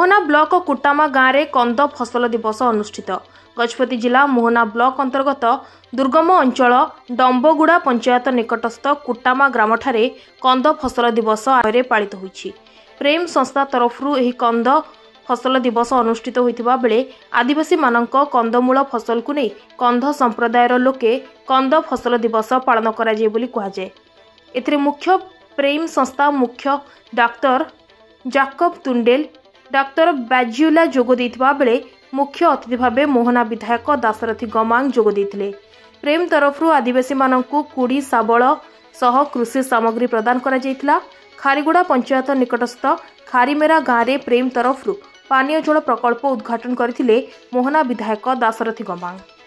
Mohana block କୁଟାମା ଗାଁରେ କନ୍ଦ ଫସଲ ଦିବସ ଅନୁଷ୍ଠିତ। ଗଜପତି ଜିଲ୍ଲା ମୋହନା ବ୍ଲକ ଅନ୍ତର୍ଗତ ଦୁର୍ଗମ ଅଞ୍ଚଳ ଡମ୍ବଗୁଡ଼ା ପଞ୍ଚାୟତ ନିକଟସ୍ଥ କୁଟାମା ଗ୍ରାମଠାରେ କନ୍ଦ ଫସଲ ଦିବସ ଆୟରେ ପାଳିତ ହୋଇଛି। ପ୍ରେମ ସଂସ୍ଥା ତରଫରୁ ଏହି କନ୍ଦ ଫସଲ ଦିବସ ଅନୁଷ୍ଠିତ ହୋଇଥିବା ବେଳେ ଆଦିବାସୀମାନଙ୍କ କନ୍ଦମୂଳ ଫସଲକୁ ନେଇ କନ୍ଧ ସମ୍ପ୍ରଦାୟର ଲୋକେ କନ୍ଦ ଫସଲ ଦିବସ ପାଳନ କରାଯାଏ ବୋଲି କୁହାଯାଏ। ଏଥିରେ ମୁଖ୍ୟ ପ୍ରେମ ସଂସ୍ଥା ମୁଖ୍ୟ ଡାକ୍ତର ଜାକବ ତୁଣ୍ଡେଲ, ଡାକ୍ତର ବାଜିଉଲା ଯୋଗ ଦେଇଥିବା ବେଳେ ମୁଖ୍ୟ ଅତିଥି ଭାବେ ମୋହନା ବିଧାୟକ ଦାଶରଥୀ ଗମାଙ୍ଗ ଯୋଗ ଦେଇଥିଲେ। ପ୍ରେମ ତରଫରୁ ଆଦିବାସୀମାନଙ୍କୁ କୁଡ଼ି, ଶାବଳ ସହ କୃଷି ସାମଗ୍ରୀ ପ୍ରଦାନ କରାଯାଇଥିଲା। ଖାରିଗୁଡ଼ା ପଞ୍ଚାୟତ ନିକଟସ୍ଥ ଖାରିମେରା ଗାଁରେ ପ୍ରେମ ତରଫରୁ ପାନୀୟ ଜଳ ପ୍ରକଳ୍ପ ଉଦ୍ଘାଟନ କରିଥିଲେ ମୋହନା ବିଧାୟକ ଦାଶରଥୀ ଗମାଙ୍ଗ।